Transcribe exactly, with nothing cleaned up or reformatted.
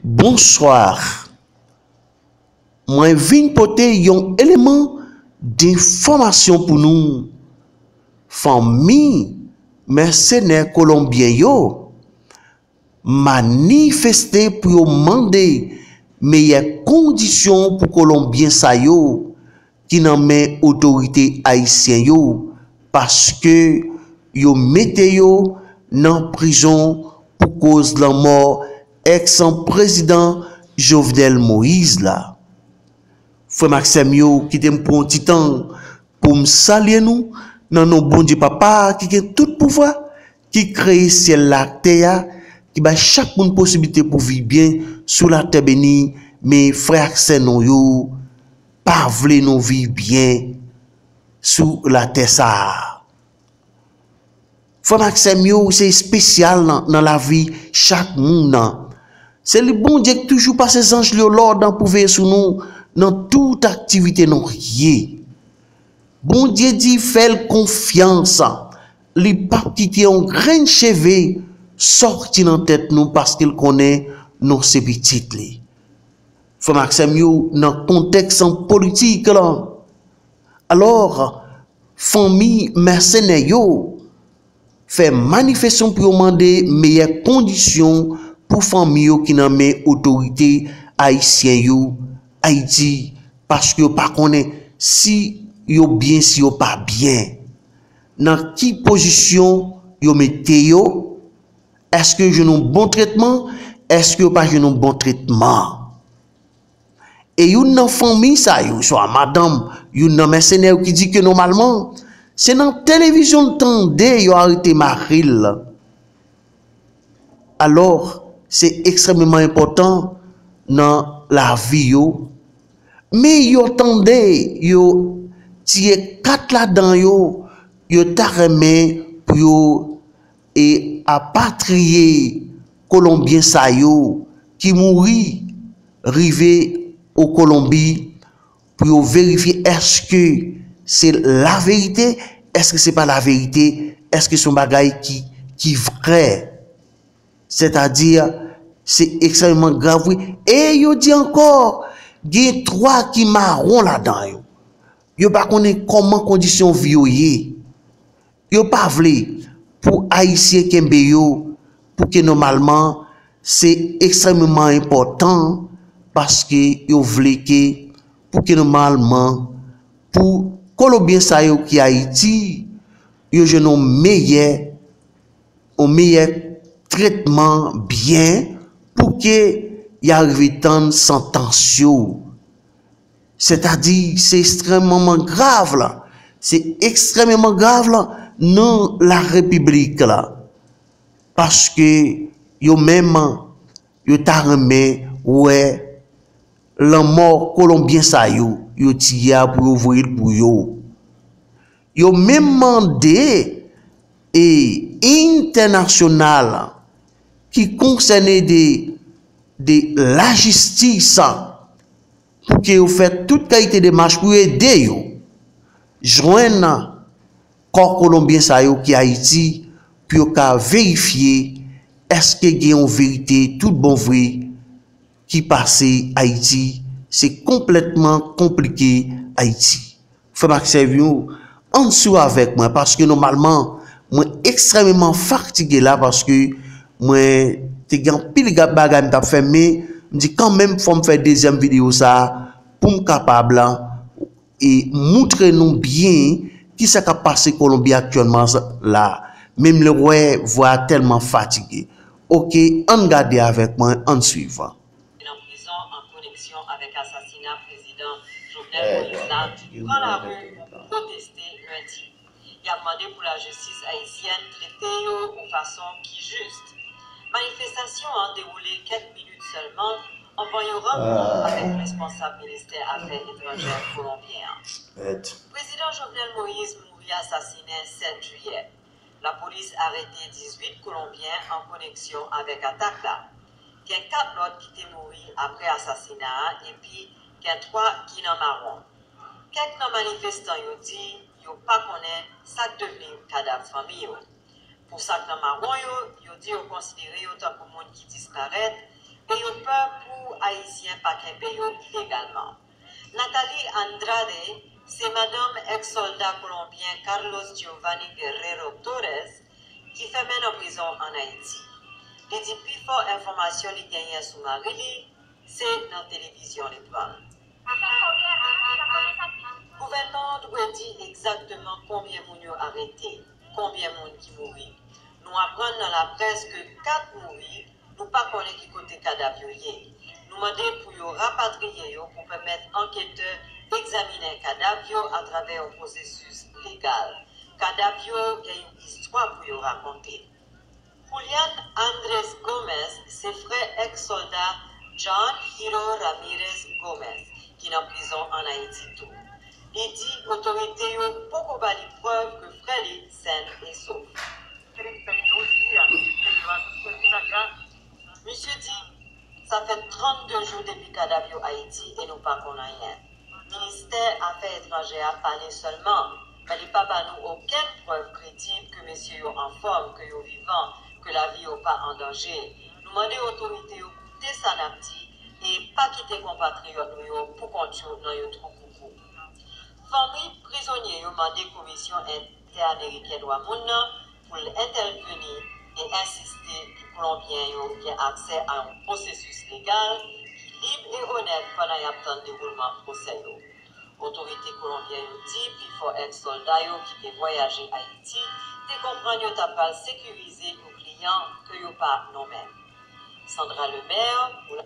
Bonswa. Mwen vin pote yon eleman denfòmasyon pou nou. Fanmi mèsenè kolonbyen yo manifeste pou yo mande meyè kondisyon pou kolonbyen sa yo ki nan men otorite ayisyen yo, paske yo mete yo nan prizon pou koz lanmò èks prezidan Jovenel Moïse la. Frè m ak sè m yo, kite m pran yon ti tan pou m salye nou nan non Bondye Papa a ki gen tout pouvwa, ki kreye syèl la ak tè a, ki bay chak moun posiblite pou viv byen sou latè beni, men frè ak sè nou yo pa vle nou viv byen sou latè sa a. Frè m ak sè m yo, se espesyal nan, nan lavi chak moun nan. Se li Bondye ki toujou pase zanj li yo lòd pou veye sou nou nan tout aktivite nou ye. Bondye di fè l konfyans. Li p ap kite yon grenn cheve sòti nan tèt nou paske l konnen nou se pitit li. Frè m ak sè m yo, nan kontèks politik lan, alò, fanmi mèsenè yo fè manifestasyon pou yo mande meyè kondisyon pou fanmi yo ki nan men otorite ayisyen yo Ayiti, paske yo pa konnen si yo byen, si yo pa byen. Nan ki pozisyon yo mete yo? Èske yo jwenn yon bon tretman? Èske yo pa jwenn yon bon tretman? E youn nan fanmi sa yo, swa madanm youn nan mèsenè yo ki di ke nòmalman, se nan televizyon l tande yo arete mari l. Alò, se ekstrèmeman enpòtan nan lavi yo. Men yo tande yo tiye kat ladan yo, yo ta renmen pou yo e apatriye kolonbyen sa yo ki mouri rive o Kolonbi pou yo verifye èske se laverite, èske se pa laverite, èske se yon bagay ki, ki vrè. Sètadi, se ekstrèmeman grav, wi. E yo di ankò, gen twa ki mawon ladan yo. Yo pa konnen kòman kondisyon vi yo ye. Yo pa vle pou Ayisyen kenbe yo, pou ke nòmalman, se ekstrèmeman enpòtan, paske yo vle ke, pou ke nòmalman, pou Kolonbyen sa yo ki Ayiti, yo jwenn yon meyè, yon meyè tretman byen pou ke y a rive tann santans yo. Sètadi, se ekstrèmeman grav la. Se ekstrèmeman grav la nan larepiblik la. Paske yo menm, yo ta renmen wè lanmò Kolonbyen sa yo, yo tiye a pou yo voye l pou yo. Yo menm mande e entènasyonal ki konsène de, de lajistis pou ke yo fè tout kalite demach pou yo ede yo jwenn kò Kolonbyen sa yo ki Ayiti pou yo ka verifye èske gen yon verite tout bon vre ki pase Ayiti, se konplètman konplike Ayiti. Frè m ak sè m yo, ann swiv avèk mwen, paske nòmalman, mwen ekstrèmeman fatige la, paske mwen te gen anpil ga-, bagay m t ap fè, men m di kanmenm fò m fè dezyèm videyo sa a pou m kapab la, e moutre nou byen kisa k ap pase Kolonbi aktyèlman la. Men m wè vwa a tèlman fatige. Oke, ann gade avèk mwen, ann swiv. Nan prizon an koneksyon avèk asasina prezidan Jovenel Moïse la, pran lari pou pwoteste lendi. Y ap mande pou lajistis ayisyèn trete yo yon fason ki jis. Manifestasyon an dewoule kèk minit sèlman anvan yon rankont avèk responsab ministè afè etranjè kolonbyen an. Prezidan Jovenel Moïse mouri asasinen sèt jiyè. Lapolis arete dizuit Kolonbyen an koneksyon avèk atak la. Gen kat lòt ki te mouri apre asasina a epi gen twa ki nan mawon. Kèk nan manifestan yo di yo pa konnen sa k devni kadav fanmi yo. Pou sa k nan mawon yo, yo di yo konsidere yo tankou moun ki disparèt, E yo pè pou Ayisyen pa kenbe yo ilegalman. Nathalie Andrade se madanm èks sòlda kolonbyen Carlos Giovanni Guerrero Torres ki fèmen nan prizon ann Ayiti. Li di pifò enfòmasyon li genyen sou mari li se nan televizyon li pran l. Gouvènman an dwe di egzakteman konbyen moun yo arete, konbyen moun ki mouri. Nou aprann nan laprès ke kat mouri, nou pa konnen ki kote kadav yo ye. Nou mande pou yo rapatriye yo pou pèmèt anketè egzaminen kadav yo atravè yon pwosesis legal. Kadav yo gen yon istwa pou yo rakonte. Julian Andres Gomez se frè èks sòlda John Hiro Ramirez Gomez ki nan prizon ann Ayiti tou. Li di otorite yo poko ba li prèv ke frè li sèn e sof. Misye di, sa fè trannde jou depi kadav yo Ayiti e nou pa konn anyen. Ministè Afè Etranjè a pale sèlman, men li pa ba nou okenn prèv kredib ke mesye yo anfòm, ke yo vivan, ke lavi yo pa an danje. Nou mande otorite yo koute sa n ap di e pa kite konpatriyòt nou yo poukont yo nan yon twou koukou. Fanmi prizonye yo mande Komisyon Entèamerikèn Dwa Moun nan pou l entèveni e ensiste pou Kolonbyen yo gen aksè a yon pwosesis legal ki lib e onèt pandan y ap tann dewoulman pwosè yo. Otorite kolonbyen yo di pifò èks sòlda yo ki te vwayaje Ayiti te konprann yo ta pral sekirize yon kliyan ke yo pa nonmen. Sandra Lemaire pou